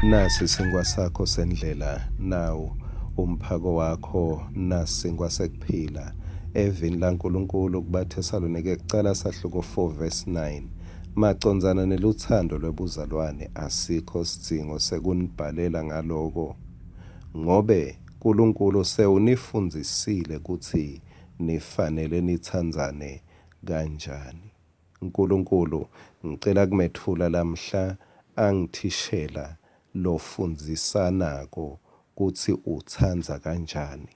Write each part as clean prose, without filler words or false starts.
Nasi sinkwa sakho sendlela, nawu umphako wakho, nasi sinkwa sekuphila. Evini laNkulunkulu kubaThesalonike kucala sahluko 4 verse 9. Macondzana nelutsandvo lwebuzalwane asikho sidzingo sekunibhalela ngaloko, ngobe Nkulunkulu sewunifundzisile kutsi nifanele nitsandzane kanjani. Nkulunkulu ngicela kumetfula lamhla angithishela lofundzisanako kutsi utsandza kanjani.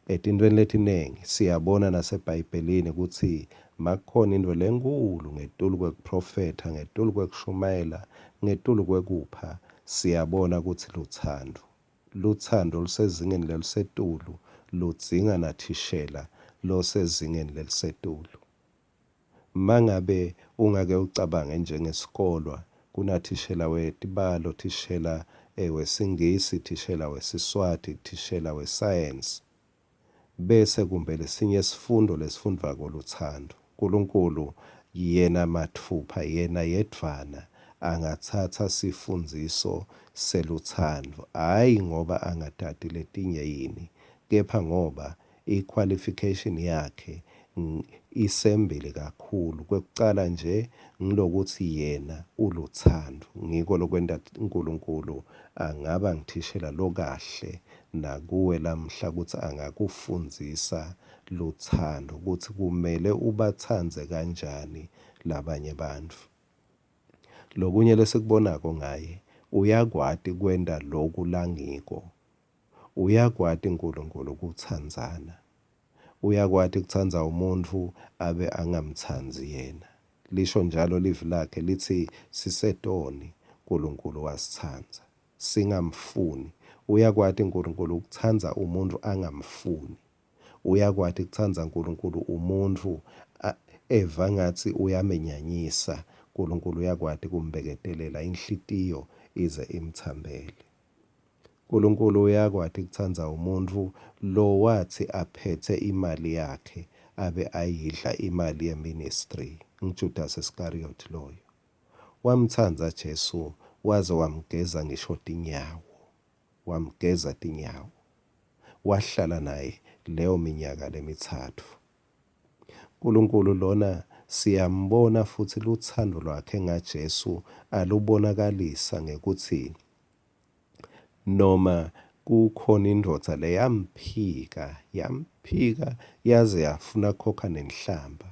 Etintfweni letiningi siyabona naseBhayibhelini kutsi makukhona intfo lenkhulu ngetulu kwekuprofetha, ngetulu kwekushumayela, ngetulu kwekupha, siyabona kutsi lutsandvo. Lutsandvo lusezingeni lelisetulu, ludzinga nathishela losezingeni lelisetulu. Mangabe ungake ucabange njengesikolwa, kunathishela wetibalo, thishela wesiNgisi, thishela weSiswati, thishela wesayensi, bese kumbe lesinye sifundo lesifundvwako lutsandvo. Nkulunkulu yena matfupha, yena yedvwana angatsatsa sifundziso selutsandvo, hhayi ngoba angatati letinye yini, kepha ngoba i-qualification yakhe isembili kakhulu. Kwekucala nje ngilokutsi yena ulutsandvo, ngiko lokwenta Nkulunkulu angaba ngithishela lokahle nakuwe lamhla kutsi angakufundzisa lutsandvo, kutsi kumele ubatsandze kanjani labanye bantfu. Lokunye lesikubonako ngaye, uyakwati kwenta loku langiko. Uyakwati Nkulunkulu kutsandzana. Uyakwati kutsandza umuntfu abe angamtsandzi yena. Lisho njalo livi lakhe litsi sisetoni, Nkulunkulu wasitsandza. Singamfuni. Uyakwati Nkulunkulu ukutsandza umuntfu angamfuni. Uyakwati kutsandza Nkulunkulu umuntfu eva ngatsi uyamenyanyisa. Nkulunkulu uyakwati kumbeketelela inhlitiyo ize imtsambele. Nkulunkulu uyakwati kutsandza umuntfu lowathi aphethe imali yakhe abe ayidla imali yeministry, nguJudas Iscariot loyo. Wamtsandza Jesu waze wamgeza ngisho tinyawo, wamgeza tinyawo. Wahlala naye leyo minyaka lemitsatfu. Nkulunkulu lona siyambona futhi lutsandvo lwakhe ngaJesu alubonakalisa ngekutsi noma kukhona indvodza leyamphika, yamphika yaze yafuna kukhokha nenhlamba,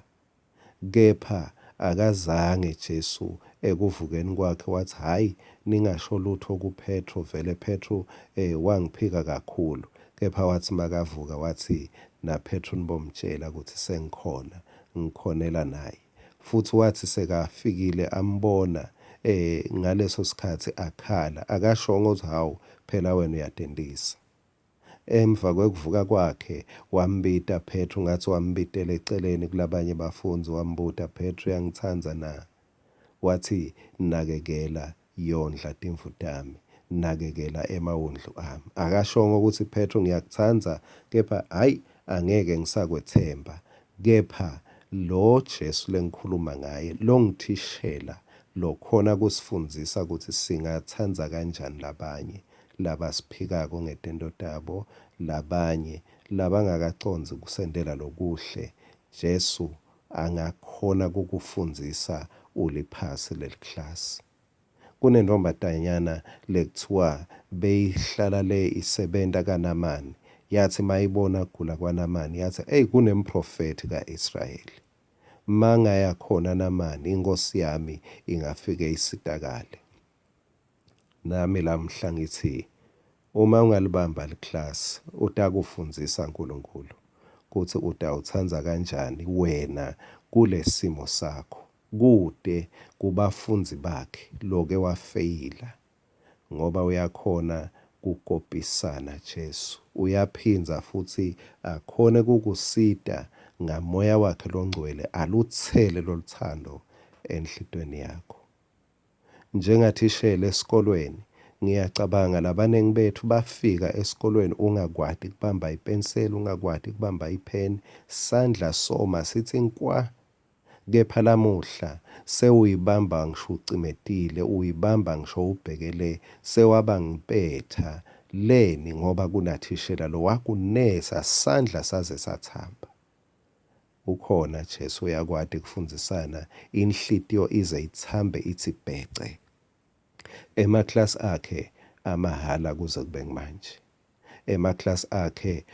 kepha akazange Jesu ekuvukeni kwakhe wathi hhayi ningasho lutho kuPetro, vele Petro wangiphika kakhulu, kepha wathi makavuka wathi naPetro nibomtshela ukuthi sengikhona, ngikhonela naye. Futhi wathi sekafikile ambona ngaleso sikhathi akhala, akashongo ukuthi hawu phela wena uyatentisa. Emva kwekuvuka kwakhe wambita Petro, ngathi wambitela eceleni kulabanye bafundzi, wambuta Petro, uyangitsandza na? Wathi nakekela, yondla timvu tami, nakekela emawundlu ami. Akashongo ukuthi Petro ngiyakutsandza, kepha hhayi angeke ngisakwethemba, kepha lo Jesu lengikhuluma ngaye longithishela lokhona kusifundzisa ukuthi singatsandza kanjani labanye labasiphikako ngetento tabo, labanye labangakacondzi kusentela lokuhle. Jesu angakhona kukufundzisa uliphasi leliklasi. Kunentombatanyana lekuthiwa beyihlala le isebenta kaNamani, yathi mayibona kugula kwaNamani yathi eyi kunemprofethi ka-Israyeli, mangaya khona Namani inkosi yami ingafike isitakale. Nami lamhla ngithi uma ungalibamba liklasi utakufundzisa Nkulunkulu kutsi utawutsandza kanjani wena kulesimo sakho. Kute kubafundzi bakhe loke wafeyila, ngoba uyakhona kukopisana Jesu. Uyaphindza futhi akhone kukusita ngamoya wakhe longcwele alutsele loluthando enhlitweni yakho. Njengathishela esikolweni, ngiyacabanga labaningi bethu bafika esikolweni ungakwati kubamba ipenseli, ungakwati kubamba ipheni, sandla soma sithi nkwa. Kepha lamuhla sewuyibamba ngisho ucimetile, uyibamba ngisho ubhekele, sewaba ngipetha leni ngoba kunathishela lowakunesa sandla saze satsamba. Ukhona Jesu uyakwati kufundzisana inhlitiyo ize itsambe itsi bhece. Emaklasi akhe amahhala kuze kube ngimanje. Emaklasi akhe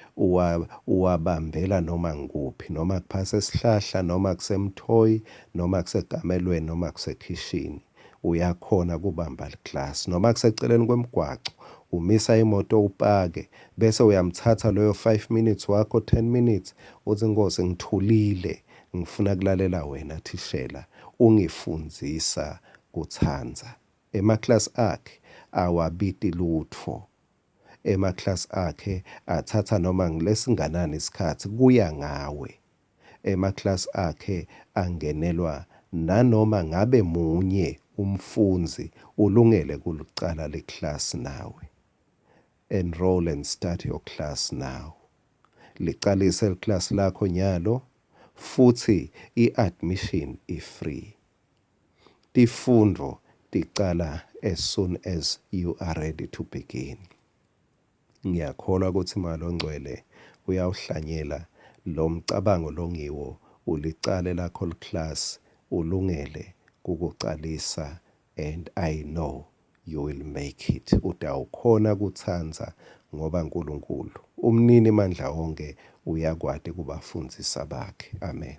uwabambela noma ngikuphi, noma kuphasi esihlahla, noma kusemthoyi, noma kusekamelweni, noma kusekhishini. Uyakhona kubamba liklasi noma kuseceleni kwemgwaco, umisa imoto upake bese uyamthatha loyo 5 minutes wakho, 10 minutes, uthi Nkosi ngithulile, ngifuna kulalela wena thishela, ungifundzisa kutsandza. Emaklasi akhe awabiti lutfo. Emaklasi akhe atsatsa noma ngilesinganani isikhatsi kuya ngawe. Emaklasi akhe angenelwa nanoma ngabe munye umfundzi ulungele kulicala liklasi nawe. Enroll and start your class now. Licalise liklasi lakho nyalo futhi i-admission i-free. Tifundvo ticala as soon as you are ready to begin. Ngiyakholwa ukuthi Moya loNgcwele uyawuhlanyela lo mcabango longiwo ulicale lakho liklasi ulungele kukucalisa and I know you will make it. Utawukhona kutsandza ngoba uNkulunkulu umnini mandla wonke uyakwati kubafundzisa bakhe. Amen.